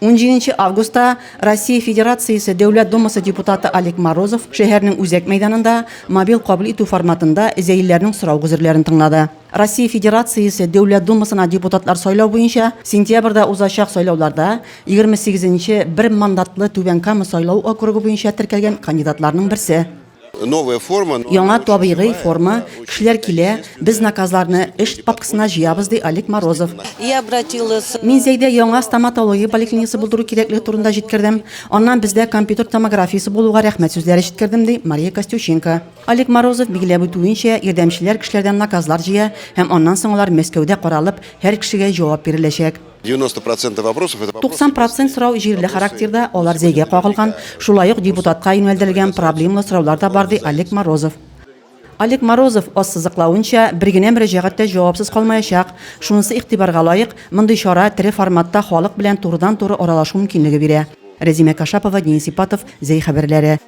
17 августта Россия Федерациясе Дәүләт Думасы депутаты Олег Морозов шәһәрнең үзәк мәйданында мобиль кабул итү форматында зәйлеләрнең сорау-гозерләрен тыңлады. Россия Федерациясе Дәүләт Думасына депутатлар сайлау буенча сентябрьдә узачак сайлауларда 28 нче бер мандатлы Түбән Кама сайлау округы буенча теркәлгән кандидатларның берсе. Новая форма. Яңа табигый форма, кешеләр килә, без наказларны эш папкасына җыябыз, ди Олег Морозов. Я обратилась. Мин Зәйдә яңа стоматология поликлиникасы булдыру кирәклеге турында җиткердем. Аннан бездә компьютер томографиясе булуга рәхмәт сүзләре җиткердем, ди Мария Костюченко. Олег Морозов билгеләп үтүенчә, ярдәмчеләр кешеләрдән наказлар җыя һәм аннан соң алар Мәскәүдә каралып, һәр кешегә җавап биреләчәк. 90 процентов вопросов это 90 процент сорау җирле характерда, алар Зәйгә кагылган, шулай ук депутатка юнәлдерелгән проблемалы сораулар да бар, ди Олег Морозов. Олег Морозов ассызыклавынча, бер генә мөрәҗәгать тә җавапсыз калмаячак. Шунысы игътибарга лаек, мондый чара тере форматта халык белән турыдан-туры аралашу мөмкинлеге бирә. Рәзимә Кашапова, Денис Ипатов, Зәй хәбәрләре.